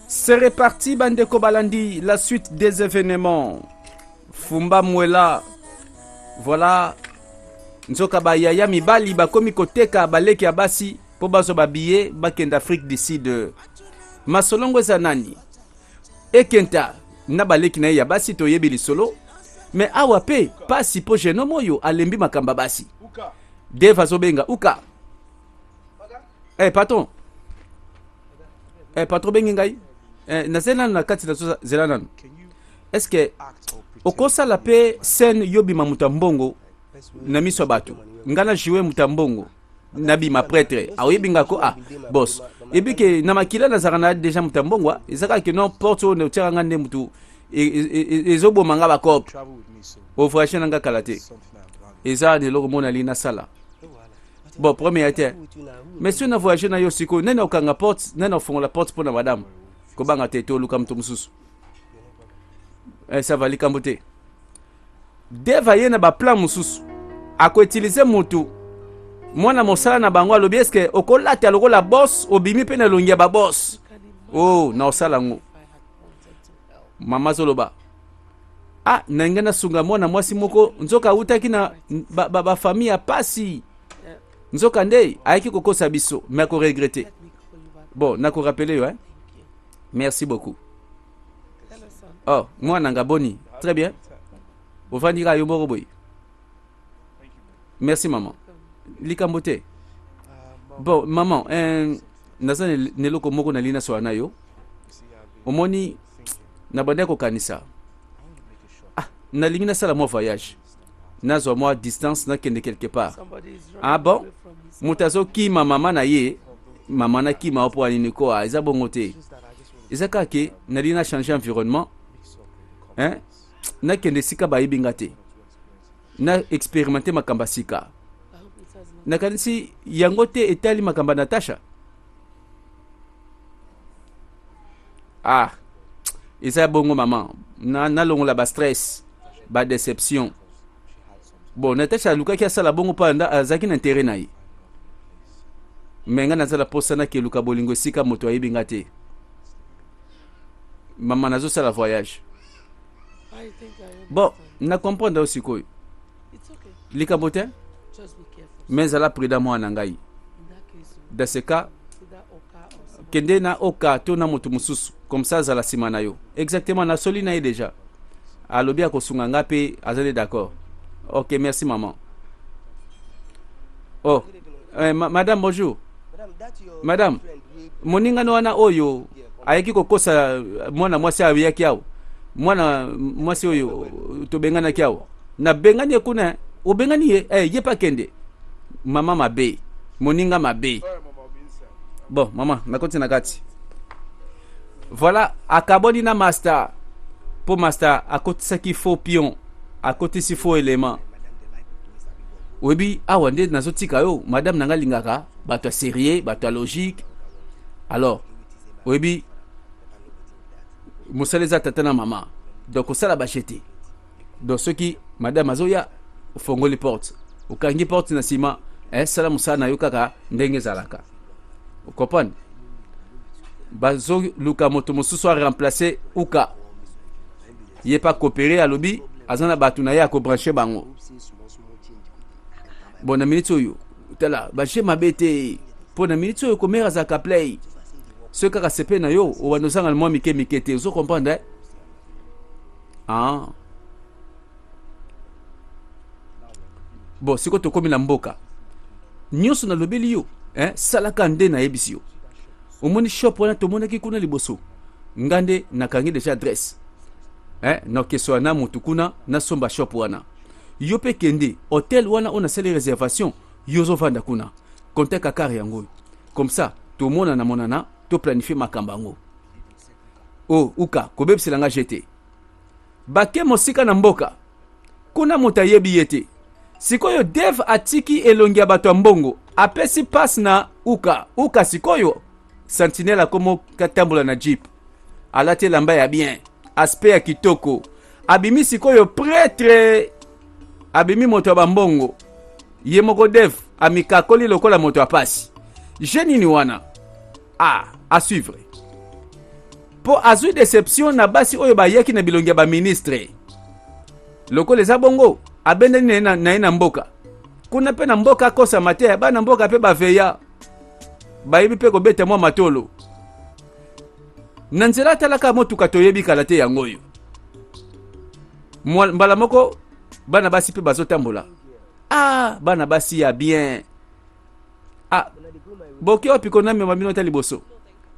C'est reparti bandeko balandi la suite des événements. Fumba Mwela voilà nzoka ba yaya mibali bakomi koteka baleki ya basi mpo bazwa ba billet bakende Afrique du Sud. Masolongo eza nani? Ekenta na baleki na ye ya basi toyebi lisolo me awa mpe pasi mpo jeune homme oyo alembi makambo ya basi. Dave azobenga uka. Eh patron. Eh patron bengi ngai. Eh nazali nanu na kati nazo zela nanu. Est-ce que okosala pe scène yo bima moto ya mbongo na miso ya bato? Ngai na jouer moto ya mbongo nabima prêtre aoyebi nga ko ah boss ebi ke na makila nazalaka na deja moto ya mbongo ah. Eza kaka ke non porte oyo otiaka nga nde motu ezoboma nga bacope ovoyage na nga kala te eza na eloko moko nalingi nasala bon premier ya te mais soki na voyage na yo sikoyo nani akokanga porte nani akofongola porte mpo na madame kobanga te toluka moto mosusu eh, ça va likambo te deva ye na baplan mosusu akoutilize motu mwana mosala na bango alobi eske okolata lokola bos obimi mpe na elongi ya babos o oh, na osala yango mama azoloba ah na ngai nasunga mwana mwasi moko nzoka awutaki na bafamille ba, ba ya pasi nzoka nde ayaki kokosa biso me akoregrete bon nakorapele yo hein? merci beaucoup oh mwana nga boni très bien ofandi kaka yo moko boye merci maman likambo te bon maman eh, naza na eloko moko nalingi nasola na yo omoni nabandaki kokanisa ah, nalingi nasala mwa voyage nazwa mwa distance nakende quelque part ah bon moto azokima mama na ye mama nakima mpo anini ko ah, eza bongo te eza kaka ke nalingi na changer environnement hein? nakende esika bayebi nga te na experimente makambo ya sika nakanisi yango te etali makambo ya natasha ah eza bongo mama nalongola na ba stress ba déception bon natasha alukaki asala bongo mpo azalaki na intérêt na ye me ngai nazala mposa nakeluka bolingo esika moto ayebi nga te mama nazosala voyage bon na comprendre yo sikoyo likambo te mais zala prudent mwana na ngai dans ce cas kende na oka to na moto mosusu comme ça azala nsima na yo exactement nasoli na ye déjà alobi akosunga nga mpe azali d'accord ok merci maman oh eh, ma madame bonjour madame moningano wana oyo ayaki kokosa eh, mwana mwasi ayaki awa mwana mwasi oyo tobenganaki awa nabengani ye kuna obengani ye eh, ye mpe akende mama mabe moninga mabe bon mama nakoti na kati voilà akaboli na master mpo master akotisaki faux pion akotisi faux élément oyebi awa nde nazotika yo madame na ngai alingaka bato ya sérieux bato ya logique alors oyebi mosala eza tata na mama donc kosala bashe te donc soki madame azoya ofongoli porte okangi porte na nsima eh, sala mosala na yo kaka ndenge ezalaka okomprendre bazoluka moto mosusu aremplace uka ye mpe akopere alobi aza na bato na ye akobranche bango bon na miniti oyo tala baje mabe te mpo na miniti oyo komere azalaka play soki kaka sepe na yo obanda ozanga mwa mike mike te ozo comprendre eh? ah. bon sikoyo tokomi na mboka nyonso nalobeli yo eh? salaka nde nayebisi yo omoni shop wana tomonaki kuna liboso nga nde nakangi deja adresse eh? nakesoa na motu kuna nasomba shop wana yo mpe kende hotel wana oyo nasali reservation yo ozovanda kuna contact akar yango oyo comme ça tomonana monana toplanifie makambo yango o oh, uka kobebisela nga je te bake mosika na mboka kuna moto ayebi ye te sikoyo dev atiki elongi ya bato ya mbongo apesi passe na uka uka sikoyo sentinelle akomo katambola na jeep alati elamba ya bien aspect ya kitoko abimi sikoyo pretre abimi moto ya bambongo ye moko dev amikakoli lokola moto ya pasi je nini wana ah, à suivre. Mpo azwi deception na basi oyo bayaki na bilongi ya baministre. Lokola eza bongo, abendani na ye na mboka. Kuna mpe na mboka akosama te, bana mboka mpe baveya. Bayebi mpe kobeta mwa matolo. Na nzela atalaka motuka toyebi kala te yango oyo. Mbala moko bana basi mpe bazotambola. Ah, bana basi ya bien. Ah, boke wapi konamema bino ata liboso.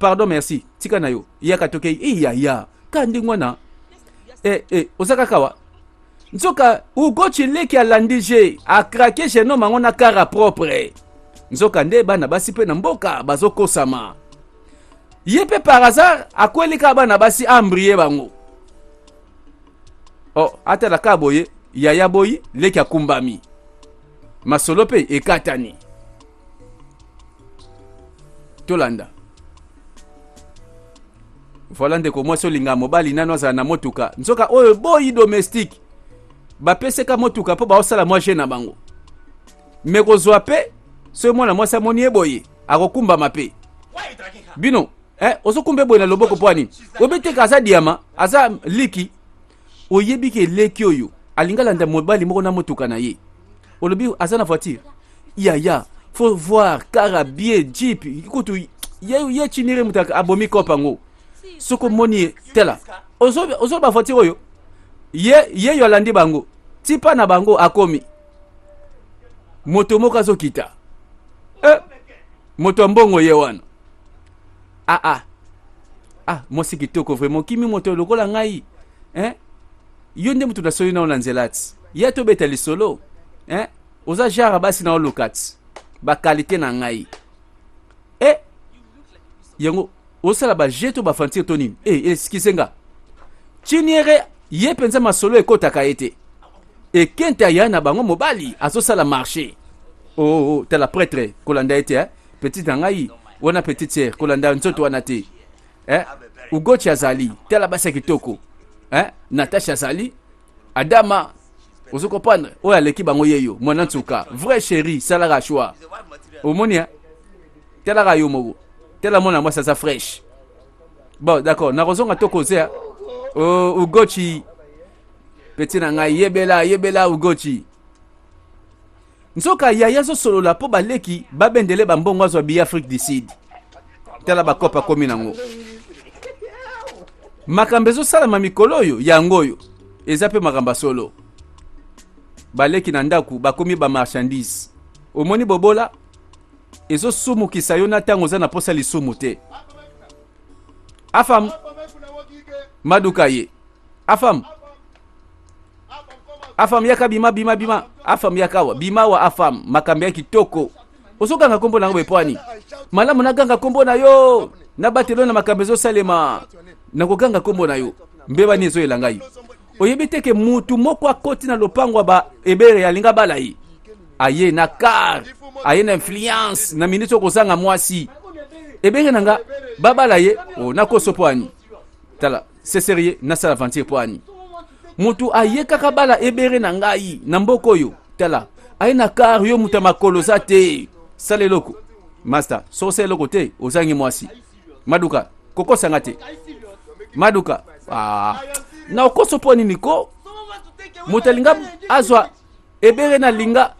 Pardon, merci. Tika na yo. Yaka tokei. Eh, ya ya. Ka ndenge wana. Eh, eh, oza kaka wa. Nzoka Hugo Chileki alandi je, a craquer jeune homme yango na cara propre. Nzoka nde bana basi mpe na mboka bazokosama. Ye mpe par hasard akweli kaka bana basi ambrie bango. Oh, atala kaka boye, yaya boyi, leki akumbami. Masolo mpe ekatani. Tolanda. Voilà ndeko mwasi olinga mobali nano azala na motuka. Nzoka oyo boyi domestique. Bapeseka motuka mpo baosala mwa jeu na bango. Me kozwa mpe soki mwana mwasi amoni ye boye akokumbama mpe. Bino eh, ozokumba boye na loboko mpo nini? Obeteka aza diama, aza liki. Oyebi ke leki oyo alinga landa mobali moko na motuka na ye. Olobi aza na voiture. Yaya, faut voir car bien jeep kutu ye ye chinire mutu abomi kopa ngo. Soko moni tela. Ozo ozo ba voiture oyo. Ye ye yo alandi bango. Tipa na bango akomi. Moto moko azokita. Eh, moto ya mbongo ye wana. Ah ah. Ah, mwasi kitoko vraiment kimi moto lokola ngai. Hein? Yo nde moto nasoli nao na nzela ti. Ya tobeta lisolo. Hein? Oza genre basi na oluka ti. Ba qualité na ngai. Eh! Yango osala ba jeu to ba fantire to nini? Eh, excuse nga. Chiniere ye penza masolo ekotaka ye te. Ekente aya na bango mobali azosala marché. Oh, oh, oh tala prêtre kolanda ye te hein? Petite na ngai wana petite sœur kolanda nzoto wana te. Eh? Ugochi azali, tala basi ya kitoko. Eh? Natasha azali, Adama ozo comprendre oyo aleki bango yeyo mwana nsuka vrai chéri salaka choix omoni hein? Talaka yo moko tala mwana mwasi aza fresh. Bon d'accord, nakozonga to kozea. Oh, Ugochi petit na ngai yebela yebela Ugochi. Nzoka yaya azosolola mpo baleki babendele bambongo azwa biye Afrique du Sud. Tala bakope akomi nango. Makambo ezosalama mikolo oyo yango oyo eza mpe makambo ya solo. Baleki na ndako bakomi ba marchandise. Omoni bobola ezosumukisa yo na ntango oza na posa lisumu te. Afam maduka ye afam afam yaka bima bima bima afam yaka wa bima wa afam makambo ya kitoko ozoganga nkombo na yango epwani malamu naganga nkombo na yo nabatelo na makambo ezosalema nakoganga nkombo na yo mbeba nini ezoyela ngai oyebi te ke mutu moko akoti na lopango ya ba ebere alinga bala ye aye na car aye na influence na miniti okozanga mwasi ebenge na nga babala ye oh, nakoso mpo ani tala c'est sérieux nasala aventure mpo ani moto aye kaka bala ebere na ngai na mboka oyo tala aye na car yo moto ya makolo oza te sala eloko master soki osala eloko te ozangi mwasi maduka kokosa nga te maduka ah. na okoso mpo nini ko moto alinga azwa ebere na linga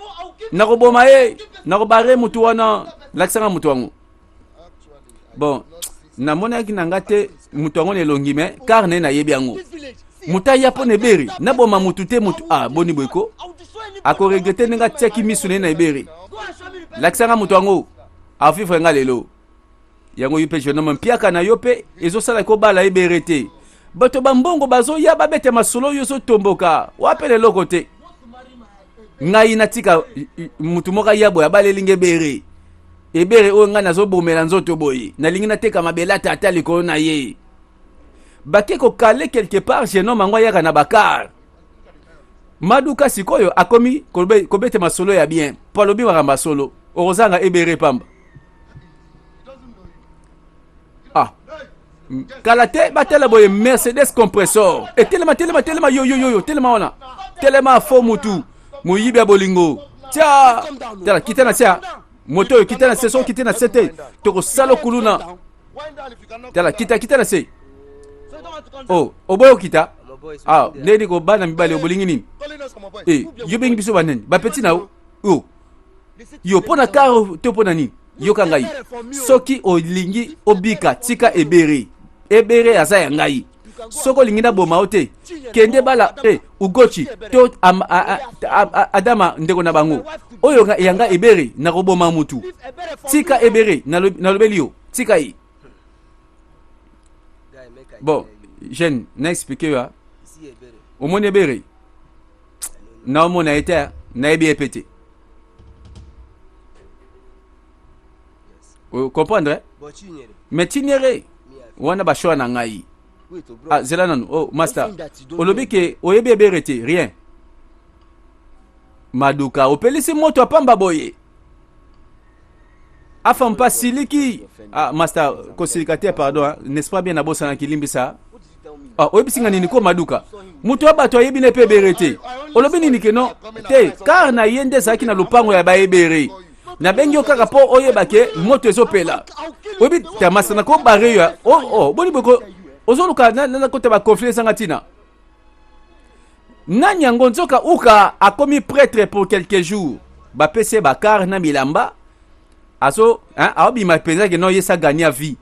nakoboma ye nakobare motu wana lakisanga motu yango bon namonaki na nga te moto yango na elongi me kar naye nayebi yango moto aya mpo na ebere naboma motu te motu ah boni boye ko akoregrete ndenge atiaki miso na ye na ebere lakisanga moto yango avivre nga lelo yango yo mpe jeune homme mpiaka na yo mpe ezosala kobala ebere te bato bambongo bazoya babeta masolo yo ozotomboka wapela eloko te ngai natika motu moko aya boye abaleli nga ebere ebere oyo ngai nazobomela nzoto boye nalingi nateka mabele ata ata likolo na ye bake kokale quelque part jeune homme yango ayaka na bakar maduka sikoyo akomi kobeta masolo ya bien mpo alobi makambo ya solo okozanga ebere pamba ah kala te batala boye mercedes compressor etelema telema telema yo yo yo telema wana telema fo mutu moyibi ya bolingo tia tala kita na sia moto oyo kita na se soki kita na se te tokosala kuluna tala kita kita na se. Oh, oboyi okita? Ah, ndeni ko bana mibali obolingi nini? Eh, yo bengi biso banani? Ba petit na yo? Oh. Yo mpo na kar to mpo na nini? Yoka ngai. Soki olingi obika, tika ebere. Ebere aza ya ngai. Soki olingi naboma yo te, kende bala eh, Ugochi to am, a, a, a, a, Adama ndeko na bango. Oyo ya ngai ebere nakoboma mutu. Tika ebere nalobeli yo. Tika ye. Bon, jeune, na expliquer yo. Omoni ebere? Naomona ye te, nayebi ye pe te. Comprendre? Mais Chinyere wana ba choix na ngai. Ah, zela nanu. Oh, master. Olobi ke oyebi ebere te, rien. Maduka opelisi moto apamba boye. Afa mpa siliki. Ah, master, kosilika te, pardon, hein. N'est-ce pas bien nabosanaki limbisa. Ah, oyebisi nga nini ko Maduka? Moto ya bato ayebi na pe ebere te. Olobi nini ke non? Te, car na ye nde ezalaki na lopango ya baebere. Nabengi yo kaka mpo oyeba ke moto ezopela. Oyebi te master na ko bare yo. Oh, oh, boni boko ozoluka na na kota ba conflit ezanga tina. Nani yango nzoka uka akomi prêtre pour quelques jours. Bapesi ye bakar na bilamba. Azo, hein, aobima mpenza ke non ye sa gagner vie.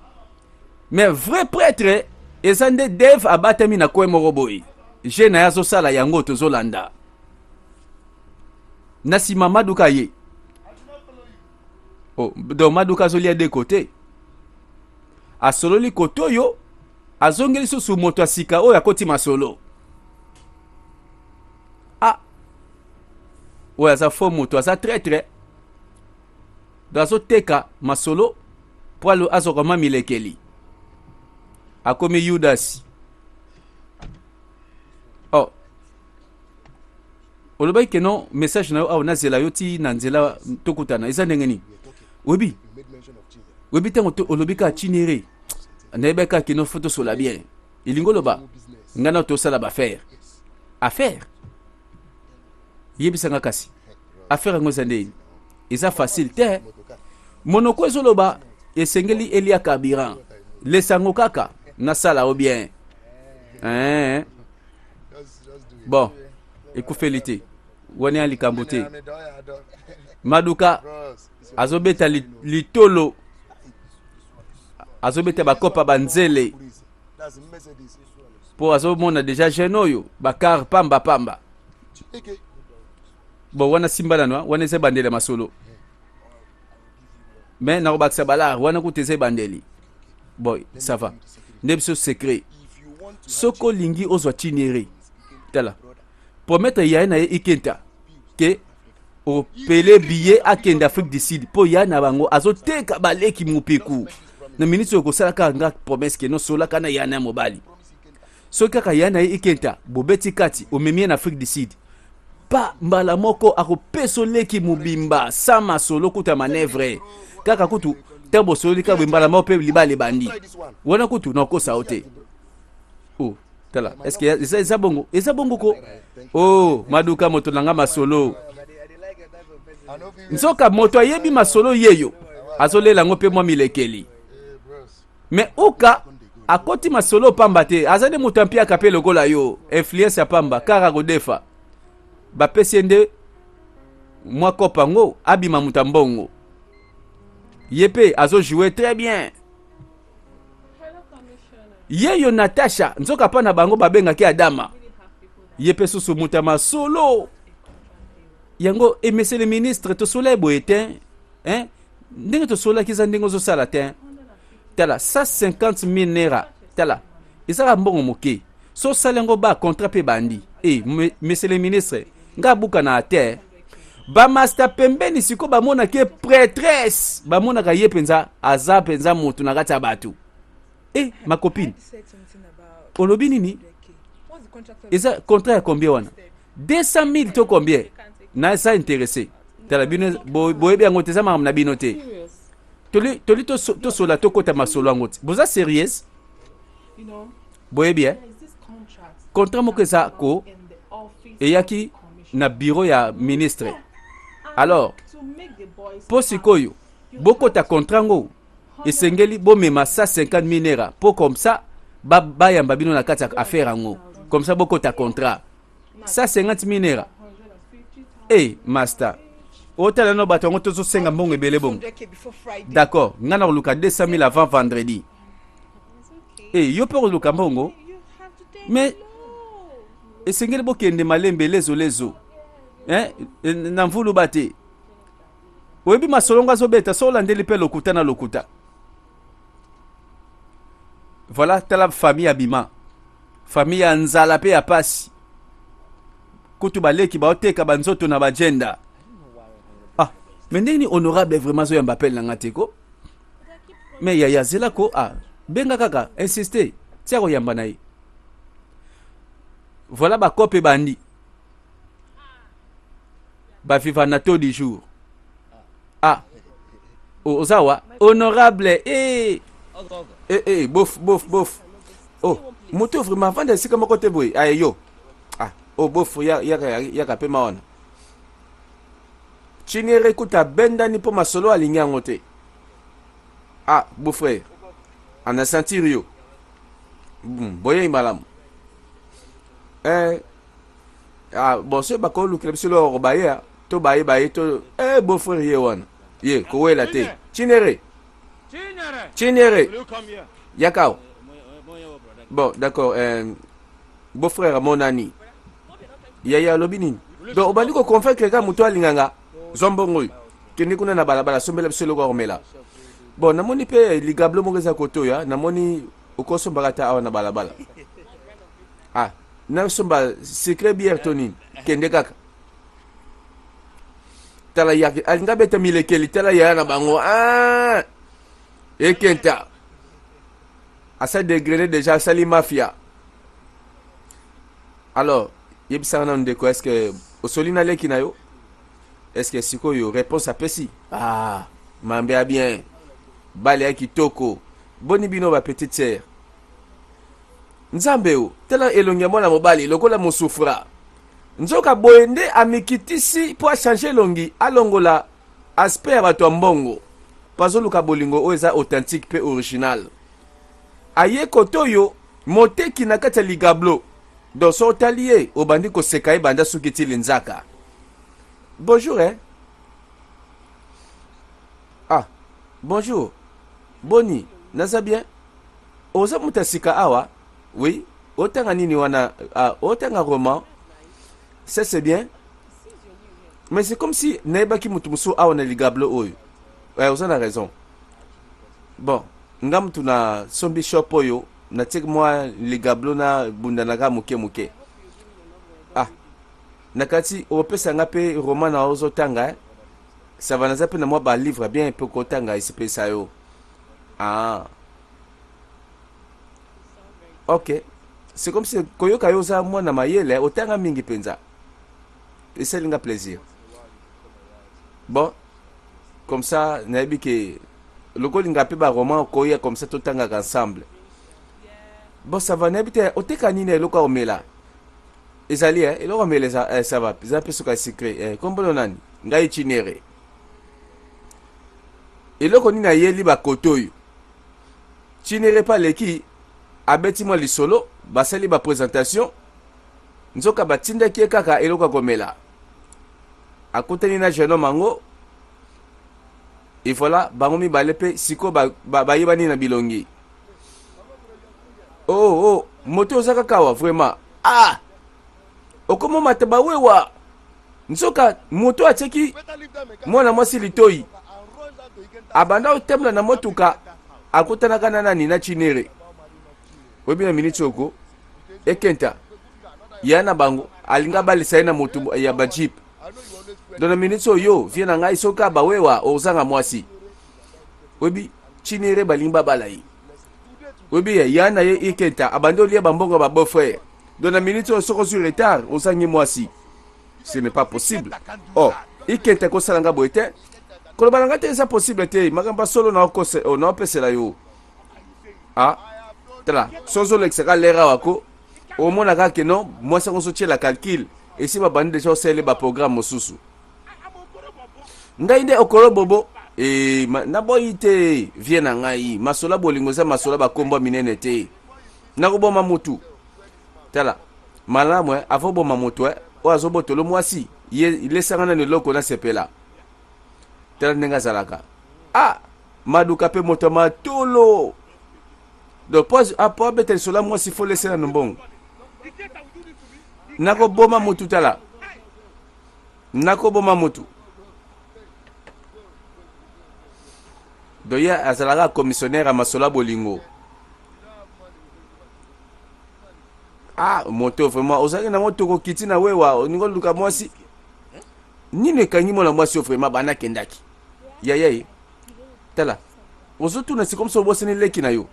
Mais vrai prêtre eza nde Dave abatami na coin moko boye. Je na ye azosala yango tozolanda. Na nsima Maduka ye. Oh, donc Maduka azolia de côté. Asololi kote oyo azongeli susu moto ya sika oyo akoti masolo. Ah, oyo aza faux moto, aza traître. Donc azoteka masolo po azwaka mwa milekeli. Akomi Yudasi. Oh. Olobaki ke non message na yo awa nazela yo ti na nzela tokutana eza ndenge nini? Oyebi? Oyebi ntango olobi kaka Chinyere nayebaki kaka kino fo tosola bien. Elingi oloba ngai na tosala ba affaire. Affaire? Yebisa nga kasi. Affaire yango eza ndenge nini? Eza facile te. Monoko ezoloba esengeli elia carburant. Lesango kaka nasala o bien. Eh. Bon, ekufeli te. Wana ya likambo te. Maduka azobeta litolo, azobeta bakopa banzele po azomona deja jeune oyo bakar pamba pamba. Bon, wana simba nano, wana eza ebandeli ya masolo. Mais nakobakisa balar wana kutu eza ebandeli. Bon, ça va. Nde biso secret. Soki olingi ozwa Chinyere, tala promettre yaye na ye Ikenta ke opele billet akende Afrique du Sud po ya na bango azoteka baleki mopeku na minute oyo kosala kaka nga promesse ke nosolaka na ya na mobali. Soki kaka ya na ye Ikenta bobeti kati omemi ye na Afrique du Sud pa mbala moko akopesa oleki mobimba sans masolo kuta manœuvre kaka kutu ntango bosololi kaka boye mbala moko mpe libala ebandi wana kutu nakokosa yo te. Oh, tala est-ce que eza, eza bongo? Eza bongo ko? Oh, Maduka moto na nga masolo. Nzoka moto ayebi masolo yeyo azolela yango mpe mwa milekeli. Mais uka akoti masolo pamba te, aza nde moto ampiaka mpe lokola yo, influence ya pamba kaka kodefa. Bapesi ye nde mwa kopa yango abima moto ya mbongo. Ye mpe azo jouer très bien. Ye yo Natasha nzoka pa na bango babengaki Adama. Ye mpe susu moto ya masolo. Yango e monsieur le ministre tosola ye boye te, hein? Ndenge tosolaki eza ndenge ozosala te. Tala 150 000 naira, tala ezaka mbongo moke. So osali yango ba contrat mpe bandi. E monsieur le ministre nga abuka na te. Ba master pembeni siko bamonaki ye prêtresse, bamonaka ye mpenza aza mpenza moto na kati ya bato. E ma copine, olobi nini? Eza contrat ya combien wana? 200 000 to combien? Na ça intéressé. Tala bino boyebi yango te, eza makambo na bino te. Toli toli tosola tokota masolo yango te. Boza sérieuse? Boyebi eh? Contrat moko eza ko eyaki na bureau ya ministre. Alors, po sikoyo bokota contrat ngo esengeli bomema 150 000 naira po comme ça Bayamba bino na kati ya affaire yango, comme ça bokota contrat 150 000 naira. E master, otala no bato yango tozosenga mbongo ebele bongo. D'accord, ngai na koluka 200 000 avant vendredi. E yo mpe koluka mbongo, mais esengeli bokende malembe, lezolezo, eh? Na mvuluba te. Oyebi masolongo azobeta so olandeli mpe lokuta na lokuta. Voilà, tala famille ya bima, famille ya nzala mpe ya pasi. Kutu baleki baoteka banzoto na bagenda. Ah, mais ndenge nini honorable vraiment azoyamba appel na nga te ko? Mais yaya, zela ko. Ah, benga kaka, insiste tia koyamba na ye. Voilà, bakope ebandi, baviva na taux du jour. Ah, oza wa honorable? Eh eh eh, bof bof bof. Oh, moto vraiment avanda esika moko te boye. Aye yo. Ah, oh, bof, yaka yaka pema wana. Chinyere kuta abendani mpo masolo alingi yango te. Ah, beau frère, ana sentir yo. Boyei malamu. Eh, ah, bon, soki bakolukela biso eloko baye to baye baye to. Eh, beau frère, ye wana ye kowela te. Chinere, Chinere, yaka. Bon, d'accord. Beau frère amonani. Yaya, alobi nini? Donc obandi koconvaincre kaka moto alinganga. Zwa mbongo oyo, kende kuna na balabala, sombela biso eloko ya komela. Bon, namoni mpe ligablo moko eza kote oyo. Namoni okosombaka ata awa na balabala. Ah, nasomba sucré, bière to nini? Kende kaka. Tala, yaki alinga beta milekeli. Tala yaya na bango. Ah, ekenta asa dégrainé déjà, asali mafia. Alors yebisanga nano ndeko, est ce que osoli na leki na yo? Est ce que sikoyo réponse apesi? Ah, mambe ya bien, bale ya kitoko. Boni bino ba petite sœur? Nzambe o, tala elongi ya mwana mobali lokola mosufra. Nzoka boye nde amikitisi mpo achange elongi, alongola aspect ya bato ya mbongo, mpo azoluka bolingo oyo eza authentique mpe original. Aye kote oyo moteki na kati ya ligablo. Donc so otali ye, obandi koseka ye banda soki ti linzaka. Bonjour, eh? Ah, bonjour, boni? Naza bien. Oza moto ya sika awa? Oui. Otanga nini wana? Ah, otanga roman. Ça, c'est bien, mais c'est comme si nayebaki moto mosusu awa na ligablo oyo. Eh, oza na raison. Bon, nga mutu na sombi shop oyo, natiaki mwa ligablo na bundanaka moke moke. Ah, na kati opesa nga mpe roman na ozotanga, eh? Ça va, naza mpe na mwa balivre bien mpe kotanga esepelisa yo. Ah, ok, c'est comme si koyoka yo oza mwana mayele, otanga mingi mpenza, esali nga plaisir. Bon, comme ça nayebi ke lokolinga mpe baroman, okoya comme ça totangaka ensemble. Bon, ça va. Nayebi te oteka nini. Eloko ya komela ezali, eh? Eloko ya komela eza, eh, ça va, eza mpe soka sucré. Eh, kombono nani? Ngai Chinere. Eloko nini ayeli bakoto oyo? Chinere mpe aleki, abeti mwa lisolo, basali baprésentation. Nzoka batindaki ye kaka eloko ya komela. Akutani na jeune homme yango et voilà, bango mibale mpe sikoyo bayebani na bilongi. Oh, moto oza kaka awa vraiment? Ah, okomomata bawewa. Nzoka moto atiaki mwana mwasi litoi, abanda kotambola na motuka, akutanaka na nani? Na Chinere. Oyebi, na miniti oko ekenta ya na bango, alinga abalisa ye na moto ya bajeep. Donc na miniti oyo, vie na ngai, soki abawewa ozanga mwasi. Oyebi, Chinere balingi babala ye. Oyebi, ya na ye ikenta abandi olia bambongo ya babeau frère. Donc na miniti oyo, soki ozwi retard, ozangi mwasi. Ce n'est pas possible. Oh, ikenta kosala nga boye te, koloba na nga te, eza possible te. Makambo ya solo naopesela yo. Ah, tala, so ozolekisaka lere awa ko omona kaka ke non, mwasi yango ozotiela calcul, esi babandi deja osalele baprogramme mosusu. Ngai nde okolo bobo e, naboyi te, vie na ngai. Masolo ya bolingo eza masolo ya bakombo minene te. Nakoboma mutu. Tala malamu eh, avant oboma mutu eh, oyo azobotolo mwasi ye lesanga nanu eloko nasepela. Tala ndenge azalaka. Ah, Maduka pe moto ya matolo. Donc po ah, po abeta lisolo ya mwasi fo lese nanu mbongo. Nakoboma mutu tala. Nakoboma mutu. Donc ye azalaka commissionnaire ya masolo ya bolingo. Ah, moto vraiment ozalaki na moto kokiti na wewa olingi oluka mwasi nini ekangi mwana mwasi oyo vraiment bana akendaki yaya ye tala ozotuna sikoyo moso obosani leki na yo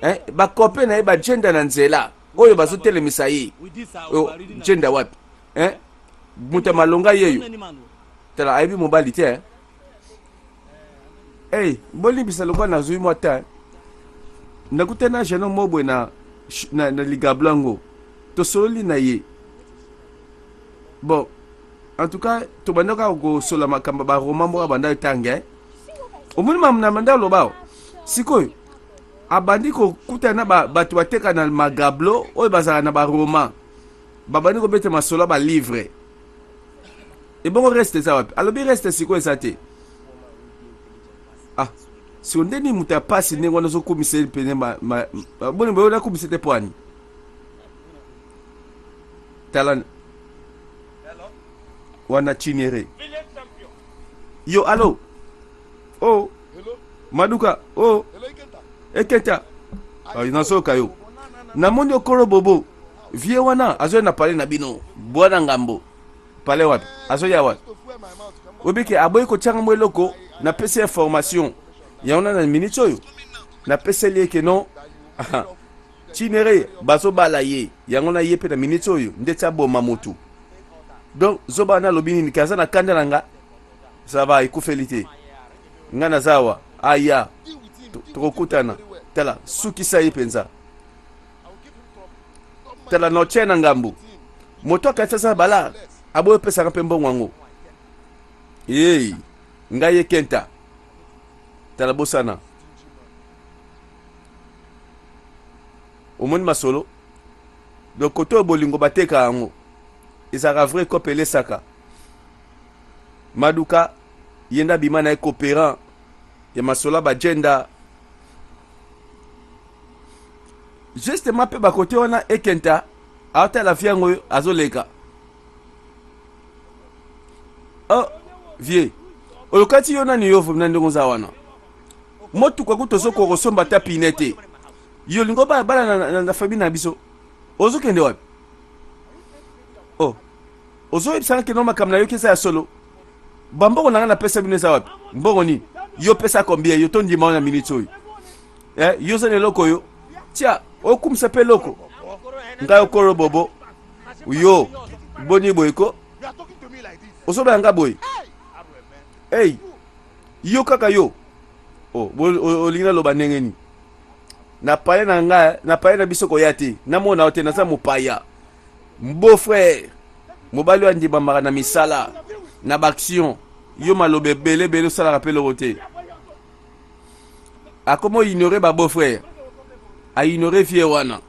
eh, bakope na ye bajenda na nzela oyo bazotelemisa ye oh, jenda wapi eh, moto ya malonga yeyo tala ayebi mobali te eh? Hey, bolimbisa lokola nazwi mwa temps nakutani na jeune homme boye na, na, na ligablo yango tosololi na ye bon en tout cas tobanda kaka kosola makambo ya baroma moko abanda etange eh? Omoni makambo na banda oloba sikoyo abandi kokutana na bato bateka na magablo oyo bazala na baroma babandi kobeta masolo ya balivre Ebongo reste eza wapi? Alobi reste sikoyo eza te. Ah, siko nde nini moto ya pasi ndenge wana ozokumisa ye pene boni boye nakumisa te poani tala wana chinere yo alo oh maduka oh ekenta ah, nazoyoka yo namoni okolo bobo vie wana azoya na pale na bino bwana ngambo Palais wapi? Azoya wapi? Oyebi ke aboyi kotianga mwa eloko, napesi information yango na na minute oyo napeseli ye ke non Chinere bazobala ye yango na ye mpe na minute oyo ndeti aboma motu donc zoba wana alobi nini ke aza na kanda na nga ça va ekufeli te nga naza awa aya tokokutana tala sukisa ye mpenza Tala noce na ngambo. Moto akanisi aza na bala, aboyi opesaka mpe mbongo yango. Hey, ngai ye kenta. Tala bosana. Omoni masolo? Donc kote oyo bolingo bateka yango. Ezalaka vrai cope elesaka. Maduka ye nde abima na ye coopérant ya masolo ya bagenda Justement pe ba kote wana ekenta aotala vie yango oyo azoleka. Oh vie olokati yo nani yo na ndenge oza wana motuka kutu ozokoka kosomba ata pine te yo olingi obala bala na, na, na famille na biso ozokende wapi oh ozoyebisanga keno makambo nayoki eza ya solo bambongo na ngai napesa bino eza wapi mbongo nini yo pesa combien yo tondima na minute oyo eh, yo oza na eloko oyo tia okumisa mpe eloko ngai okolo bobo yo boni boye ko ozobela nga boye ei yo kaka yo oh, olingi naloba ndenge nini na paye na ngai na paye na biso koya te namona yo te naza mopaya beau frère mobali oyo andimamaka na misala na baaction yo maloba ebele ebele osalaka mpe eloko te Akoma ignore ba beau frère. A ignore vieux wana.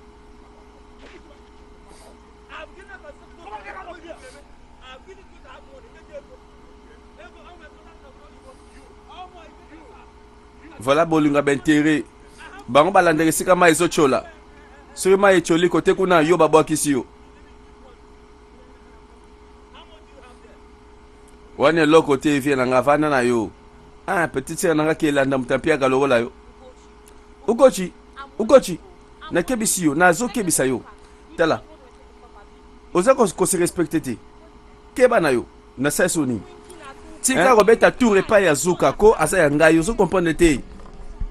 Voilà bolinga ba intérêt. Bango balandaka esika mai ezotyola. Soki mai etyoli kote kuna yo babwakisi yo. Wana eloko te vie na nga vanda na yo. Ah petite sœur na nga kelanda moto ampiaka lokola yo. Ukochi, ukochi. Nakebisi yo, nazokebisa yo. Tala. Oza ko, ko se respecter te. Keba na yo. Nasali so nini? Tika kobeta tour epai ya Zuka ko aza ya ngai, ozo comprendre te.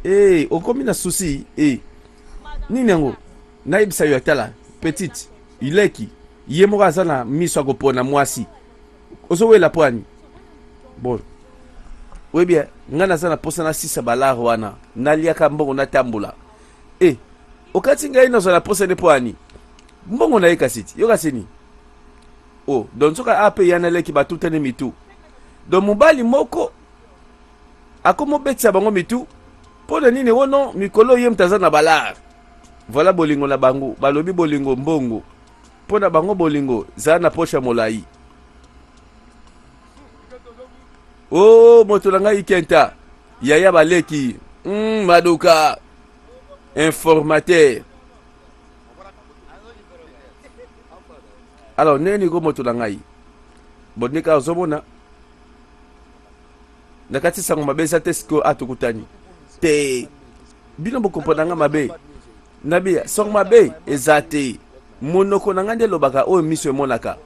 Eh, okomi na souci eh. Nini yango? Nayebisa yo tala, petite, ileki ye moko aza na miso ya kopona mwasi. Ozowela pwani bon oyebi eh, ngai naza na mposa nasisa balare wana naliaka mbongo natambola e eh, okati ngai nazwa na mposa nde pwani mbongo na ye kasi ti yo kasi nini o oh, donc nzoka a mpe ya naleki batutani mitu donc mobali moko akomobetisa bango mitu mpo na nini ono mikolo ye moto aza na balare. Voilà bolingo na bango. Balobi bolingo mbongo. Mpo na bango bolingo zala na poche ya molai. Oh moto na ngai Kenta. Yaya baleki. Madoka. Informateur. Alors ndenge nini ko moto na ngai? Bondeka ozomona na kati sango mabe eza te sikoyo a tokutani te bino bokomprendre nga mabe nabiya sango mabe eza te monoko na ngai nde elobaka oyo miso emonaka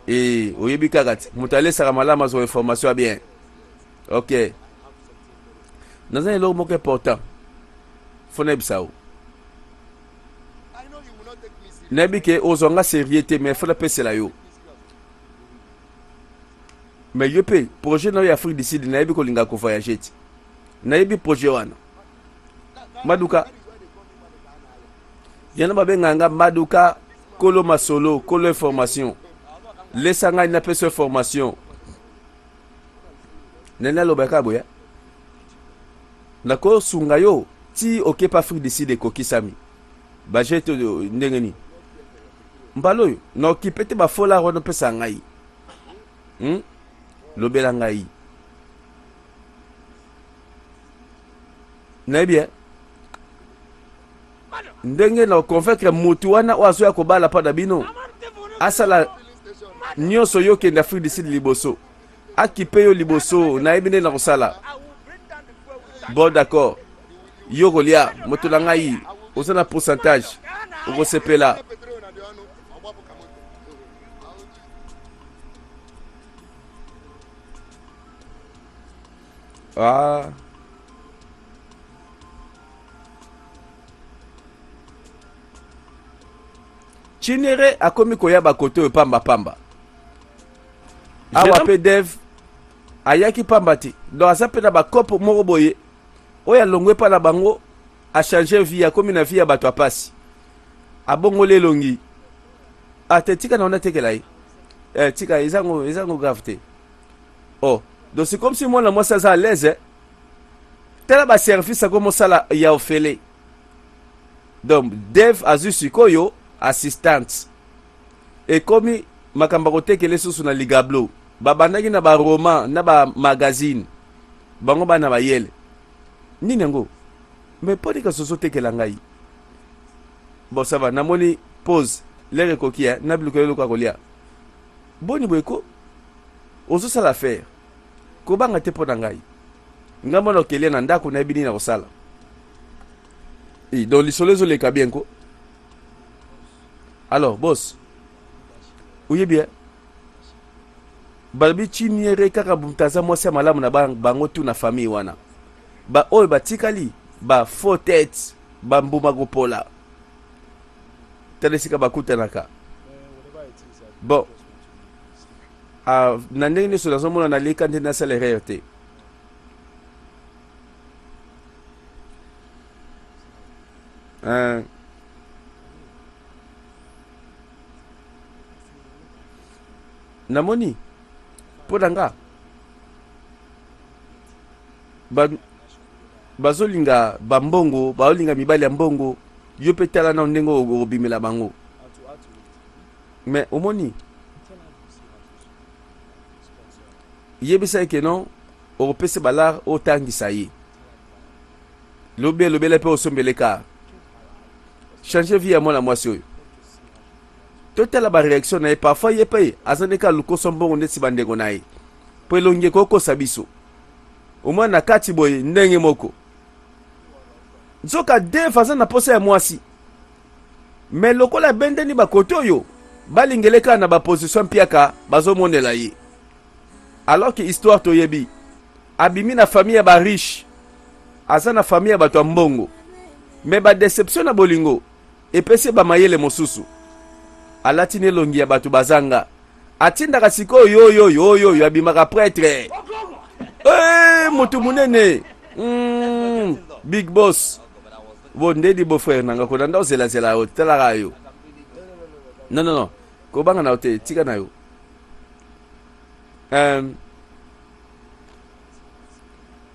e oyebi kaka te moto alesaka malamu azwa information ya bien ok naza na eloko moko important fo nayebisa yo nayebi ke ozwa nga serieux te mais fo napesela yo Mais yo pe projet na yo ya Afrique du Sud nayebi kolinga ko voyager ti. Nayebi projet wana. Maduka. Yana babenga nga Maduka kolo masolo, kolo information. Lesa ngai napesa information. Nani alobaka boya? Nakosunga yo ti okepa Afrique du Sud ekokisami. Budget ndenge nini? Mbala oyo na okipe te ba folar wana opesa ngai. Lobela ngai. Nayebi eh? Ndenge na convaincre mutu wana oyo azoya kobala mpa na bino asala nyonso yo okende Afrique du Sud liboso akipe yo liboso nayebi nde nakosala bon d'accord yo kolia moto na ngai oza na pourcentage okosepela Ah. Chinere akomi koya bakote oyo pamba pamba. Awa pe Dev ayaki pamba te. Donc aza pe na bakopo moko boye oyo alongwe epa na bango a changer vie akomi na vie ya bato ya pasi. Abongoli elongi. Ah te tika na natekela ye. Eh, tika ezango ezango grave te. Oh, donc c'est comme si mwana mwasi aza à l'aise. Eh? Tala ba service akomi osala ya ofele. Donc Dev azwi sikoyo assistante. Ekomi makambo ya kotekela lisusu na ligablo. Babandaki na ba roman na ba magazine. Bango bana bayele. Nini yango? Mais mpo nika soso otekela ngai. Bon ça va, namoni pause. L'heure ekoki hein, na biloko eloko ya kolia. Boni boye ko? Ozosala affaire. Kobanga te mpo na ngai. Ngai mwana okelia na ndako nayebi nini nakosala. E, donc lisolo ezoleka bien ko? Alors boss, oyebi hein? Balobi Chiniere kaka moto aza mwasi ya malamu na bango tu na famille wana. Ba oyo batikali ba faux tête, ba mbuma kopola. Tala esika bakutanaka. Bon, ah, na ndenge nyonso nazomona naleka nde nasala erreur te. Namoni mpo na nga ba, bazolinga bambongo baolinga mibali ya mbongo yo mpe tala nao ndenge okobimela bango mais omoni yebisa ye ke non okopesa balar otangisa ye lobi elobela mpe osombele kar change vie ya mwana mwasi oyo totala ba reaction na ye parfois ye mpe aza ndenge alukoso mbongo ndeti bandeko na ye mpo elongi ekokosa biso omwana na kati boye ndenge moko nzoka Dave aza na posa ya mwasi me lokola abendani bakote oyo balingele kaka na baposition mpiaka bazomonela ye alors que histoire toyebi abimi na famille ya ba riche aza na famille ya bato ya mbongo me badeception na bolingo epesi ye bamayele mosusu alati na elongi ya bato bazanga atindaka sikoyo yoyo yoyo abimaka prêtre hey, moto monene big boss bo ndedi beau frère nanga kolanda ozelazela yo talaka yo non non non kobanga na yo te tika na yo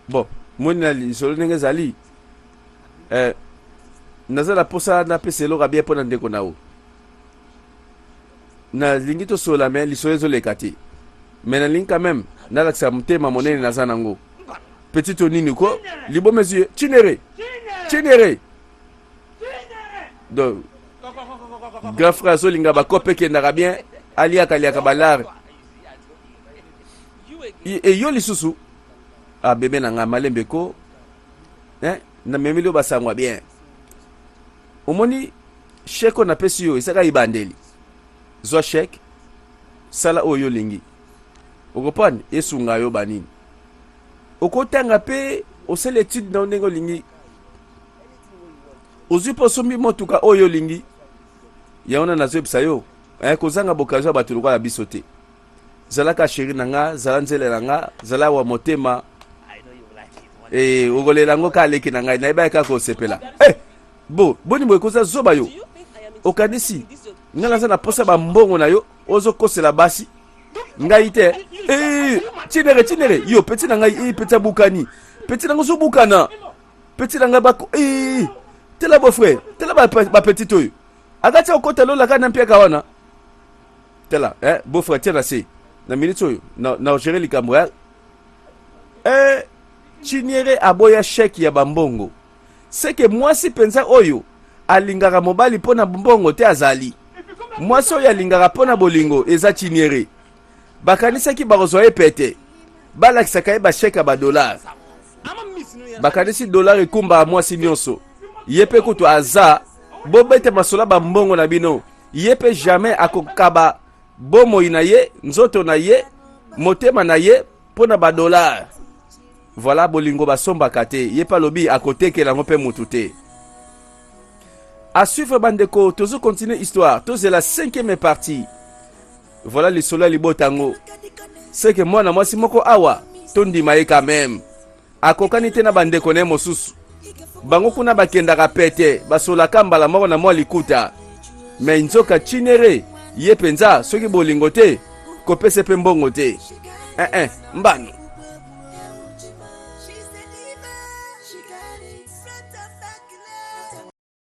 bon moni na lisolo ndenge ezali. Naza na posa napesa eloko ya bien mpo na ndeko na yo. Nalingi tosolola me lisolo ezoleka te. Me nalingi quand même nalakisa motema monene naza nango. Petit to nini ko? Liboma ezwi ye. Chinere! Chinere! Donc, grand frère azolinga bakope ekendaka bien, aliaka aliaka balare. E yo lisusu ah bebe na ngai malembe ko eh, namemeli yo basango ya bien. Omoni chèque oyo napesi yo ezaka ebandeli. Zwa chèque, sala oyo yo olingi. Okoprendre esunga yo banini. Okotanga mpe osala etude na yo ndenge olingi. Ozwi mpe osombi motuka oyo olingi. Yango wana nazoyebisa yo, eh, kozanga bokazio ya bato lokola biso te. Zalaka chéri na nga, zala nzele na nga, zala wa motema. Eh, okolela yango kaka leki na ngai, nayebaki kaka kosepela. Eh, bo, boni boye koza zoba yo. Okanisi ngai naza na posa ba mbongo na yo, ozokosela basi. Ngai te. Eh, Chinere, Chinere, yo petit na ngai, eh, petit abukani. Petit na ngai ozobukana. Petit na ngai bako, eh, tela beau frère, tela ba, ba petit oyo. Akati okota lola kaka na mpiaka wana. Tala, eh, beau frère, tia na se. Na minute oyo, na, na gérer likambo ya. Eh, Chinyere aboya chèque ya bambongo. Seke mwasi penza oyo alingaka mobali mpo na mbongo te azali. Mwasi oyo alingaka mpo na bolingo eza Chinyere. Bakanisaki bakozwa ye pete. Balakisaka ye ba chèque ya ba dollars. Bakanisi dollar ekumbaka mwasi nyonso. Ye mpe kutu aza bobeta masolo ya bambongo na bino. Ye mpe jamais akokaba bomoi na ye, nzoto na ye, motema na ye mpo na ba dollars. Voilà, bolingo basombaka te. Ye mpe alobi akotekela yango mpe mutu te. À suivre bandeko, tozo continuer histoire. Tozela cinquième partie. Voilà lisolo ya libota yango. C'est que mwana mwasi moko awa tondima ye quand même. Akokani te na bandeko na ye mosusu. Bango kuna bakendaka pete, basolaka mbala moko na mwa likuta. Me nzoka Chinere ye penza soki bolingo te, kopesa pe mbongo te. Eh eh, mbano.